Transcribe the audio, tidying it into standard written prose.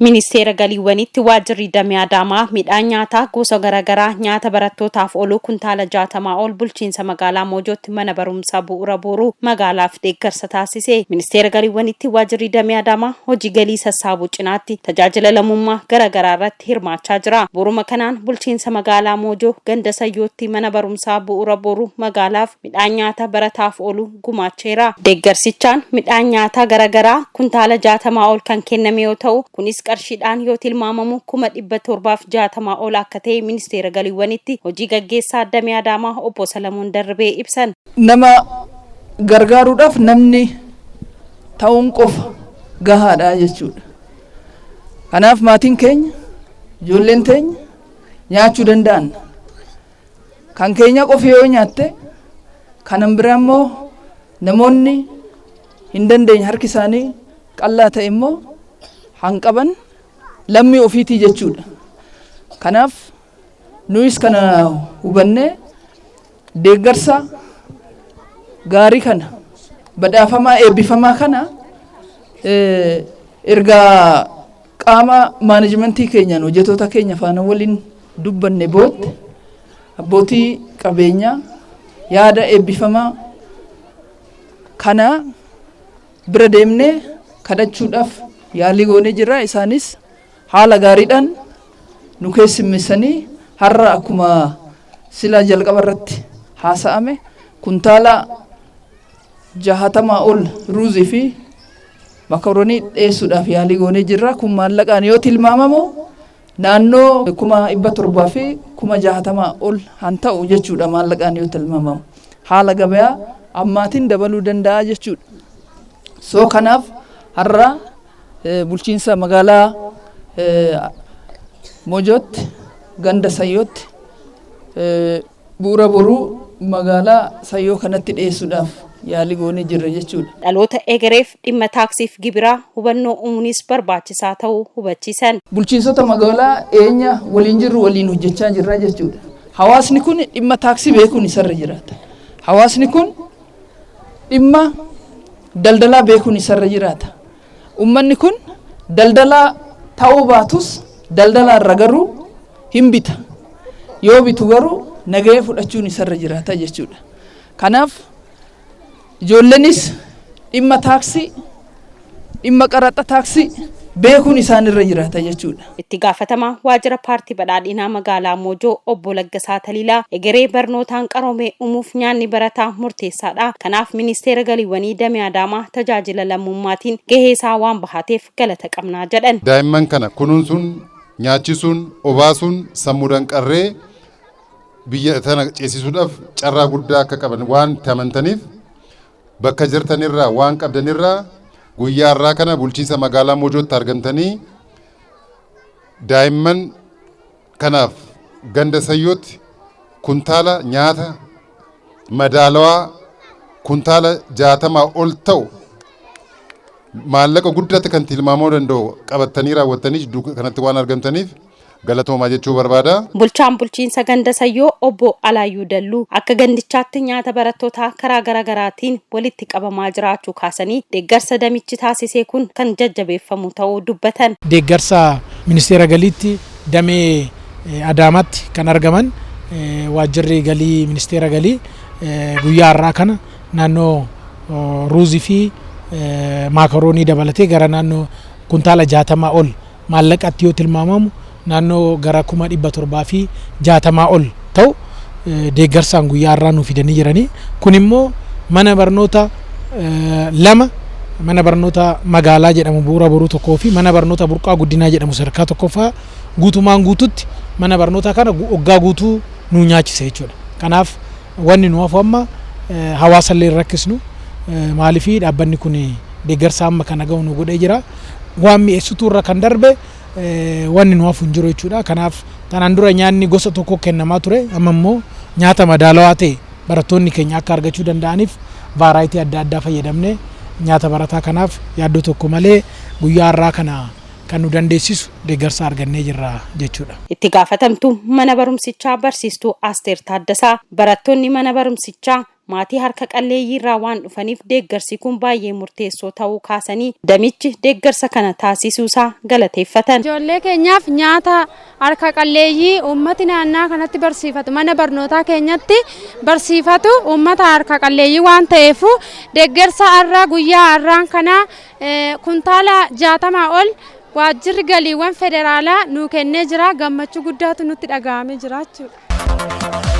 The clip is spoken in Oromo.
Ministeera Galiiwwaniitti Waajjirri Damee Adaamaa midhaan nyaataa gosa garaagaraa nyaata barattootaaf oolu kuntaala 60 ol bulchiinsa magaalaa Moojootti mana barumsaa bu'uura boruu magaalaaf deeggarsa taasise. Ministeera Galiiwwaniitti Waajjirri Damee Adaamaa hojii galii sassaabuu cinaatti tajaajila lammummaa garaagaraa irratti hirmaachaa jira. Bu'uuruma kanaan bulchiinsa magaalaa Moojoo ganda Sayyootti mana barumsaa bu'uura boruu magaalaaf midhaan nyaata barataaf oolu gumaacheera. Deeggarsichaan midhaan nyaataa garaagaraa kuntaala 60 ol kan kenname yoo ta'u, kunis qarshiidhaan yoo tilmaamamu 760,000 ol akka ta'e Ministeera Galiiwwanitti hojii gaggeessaa Damee Adaamaa obbo Salamoon Darribee ibsan. Nama gargaaruudhaaf namni ta'uun qofa gahaadha jechuudha. Kanaaf maatiin keenya, ijoolleen teenya nyaachuu danda'an. Kan keenya qofa yoo nyaatte, kanan biraa immoo namoonni hin dandeenye harki isaanii qallaa ta'e immoo hanqaban lammii ofiitii jechuudha. Kanaaf nuyis kana hubannee deeggarsa gaarii kana badhaafamaa eebbifamaa kana erga qaama maanajimentii keenyaan hojjettoota keenya faana waliin dubbanne bootte abbootii qabeenyaa yaada eebbifamaa kana bira deemnee kadhachuudhaaf yaalii goonee jirra. Isaanis haala gaariidhaan nu keessummeessanii har'a akkuma silaa jalqaba irratti haasa'ame kuntaala 60 ol ruuzii fi makaroonii dhiyeessuudhaaf yaalii goonee jirra. Kun maallaqaan yoo tilmaamamu naannoo 760,000 ol han ta'u jechuudha maallaqaan yoo tilmaamamu. Haala gabayaa ammaatiin dabaluu danda'a jechuudha. So kanaaf har'a bulchiinsa magaalaa Mojootti ganda Sayyootti bu'uura boruu magaalaa Sayyoo kanatti dhiyeessuudhaaf yaalii goonee jirra jechuudha. Dhaloota egereef dhimma taaksiif gibiraa hubannoo uumuunis barbaachisaa ta'uu hubachiisan. Bulchiinsota magaalaa eenya waliin jirru waliin hojjechaa jirra jechuudha. Hawaasni kun dhimma taaksii beekuun isarra jiraata. Hawaasni kun dhimma daldalaa beekuun isarra jiraata. Uummanni kun daldalaa ta'uu baatus daldalaa irra garuu hin bita. Yoo bitu garuu nagahee fudhachuun isarra jiraata jechuudha. Kanaaf ijoolleenis dhimma taaksii, dhimma qaraxa taaksii beekuun isaan irra jiraata jechuudha. Itti gaafatamaa waajjira paartii badhaadhinaa magaalaa Moojoo obbo Laggasaa Taliilaa egeree barnootaan qaroomee uumuuf nyaanni barataa murteessaadha. Kanaaf ministeera galiiwwanii damee Adaamaa tajaajila lammummaatiin gahee isaa waan bahateef galata qabnaa jedhan. Daa'imman kana kunuunsuun, nyaachisuun, obaasuun sammuu danqarree biyya tana ceesisuudhaaf carraa guddaa akka qaban waan itti amantaniif bakka jirtanirraa waan qabdanirraa guyyaa har'aa kana bulchiinsa magaalaa Mojootti argamtanii daa'imman kanaaf ganda Sayyootti kuntaala nyaata madaalawaa kuntaala 60 ol ta'u maallaqa guddaatti kan tilmaamuu danda'u qabattanii raawwattanii jidduu kanatti waan argamtaniif galatoomaa jechuu barbaada. Bulchaan bulchiinsa ganda Sayyoo obbo Alaayyuu Dalluu akka gandichaatti nyaata barattootaa karaa garaagaraatiin walitti qabamaa jiraachuu kaasanii deeggarsa damichi taasisee kun kan jajjabeeffamu ta'uu dubbatan. Deeggarsa ministeera galiitti damee Adaamaatti kan argaman waajjirri galii ministeera galii guyyaa har'aa kana naannoo ruuzii fi maakaroonii dabalatee gara naannoo kuntaala 60 ol maallaqatti yoo tilmaamamu naannoo gara 760,000 ol ta'u deeggarsaan guyyaa har'aa nu fidanii jiranii. Kun immoo mana barnoota lama, mana barnoota magaalaa jedhamu bu'uura boruu tokkoo fi mana barnoota burqaa guddinaa jedhamu sadarkaa tokkoffaa guutumaan guututti mana barnoota kana waggaa guutuu nu nyaachise jechuudha. Kanaaf wanni nu hafu amma hawaasa illee hin rakkisnu, maaliif dhaabbanni kun deeggarsa amma kana gahu nu godhee jira. Waan mi'eessituu irra kan darbe wanni nu hafu hin jiru jechuudha. Kanaaf tanaan dura nyaanni gosa tokko kennamaa ture, amma immoo nyaata madaalawaa ta'e barattoonni keenya akka argachuu danda'aniif vaaraayitii adda addaa fayyadamne nyaata barataa kanaaf yaaddoo tokko malee guyyaa har'aa kana kan nu dandeessisu deeggarsa argannee jirra jechuudha. Itti gaafatamtuu mana barumsichaa barsiistuu Asteer Taaddasaa barattoonni mana barumsichaa maatii harka qalleeyyii irraa waan dhufaniif deeggarsi kun baay'ee murteessoo ta'uu kaasanii damichi deeggarsa kana taasisuusaa galateeffatan. Ijoollee keenyaaf nyaata harka qalleeyyii uummati naannaa kanatti barsiifatu, mana barnootaa keenyatti barsiifatu uummata harka qalleeyyii waan ta'eef, deeggarsa har'a guyyaa har'aan kana kuntaala 60 ol waajjirri galiiwwan federaalaa nuu kennee jira. Gammachuu guddaatu nutti dhaga'amee jira jechuudha.